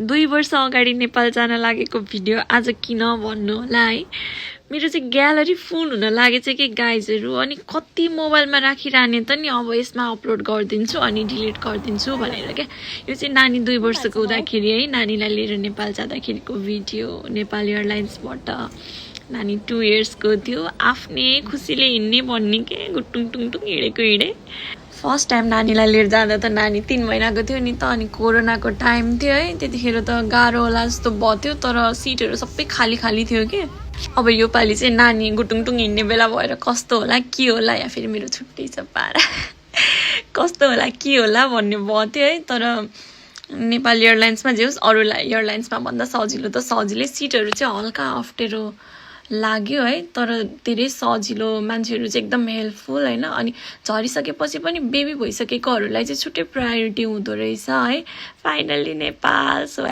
2 वर्ष अगाडि नेपाल जान लागेको भिडियो आज किन भन्नु होला है। मेरो चाहिँ ग्यालरी फुल हुन लागेछ कि गाइजहरु, अनि कति मोबाइलमा राखिरहने त नि, अब यसमा अपलोड गरिदिन्छु अनि डिलिट गरिदिन्छु भनेर के। यो चाहिँ नानी 2 वर्षको हुँदाखेरि है, नानीलाई लिएर नेपाल जाँदाखेरिको भिडियो। नेपाल एयरलाइन्सबाट नानी 2 इयर्सको थियो, आफ्नै खुसीले हिँड्ने भन्ने के, गुटुङ टुङ टुङ हिँडेको हिँडे। फर्स्ट टाइम नानीलाई लिएर जाँदा त नानी 3 महिनाको थियो नि त, अनि कोरोनाको टाइम थियो है, त्यतिखेर त गाह्रो होला जस्तो भयो, तर सिटहरू सबै खाली खाली थियो के। अब यो पालि चाहिँ नानी गुटुङ टुङ हिँड्ने बेला भएर कस्तो होला के होला, या फेरि मेरो छुट्टै छ पारा कस्तो होला के होला भन्ने भयो थियो है। तर नेपाल एयरलाइन्समा जे होस्, अरू एयरलाइन्समा भन्दा सजिलो त सजिलै, सिटहरू चाहिँ हल्का अप्ठ्यारो लाग्यो है, तर धेरै सजिलो, मान्छेहरू चाहिँ एकदम हेल्पफुल हैन। अनि झरिसकेपछि पनि बेबी भइसकेकोहरूलाई चाहिँ छुट्टै प्रायोरिटी हुँदो रहेछ है। फाइनली नेपाल। सो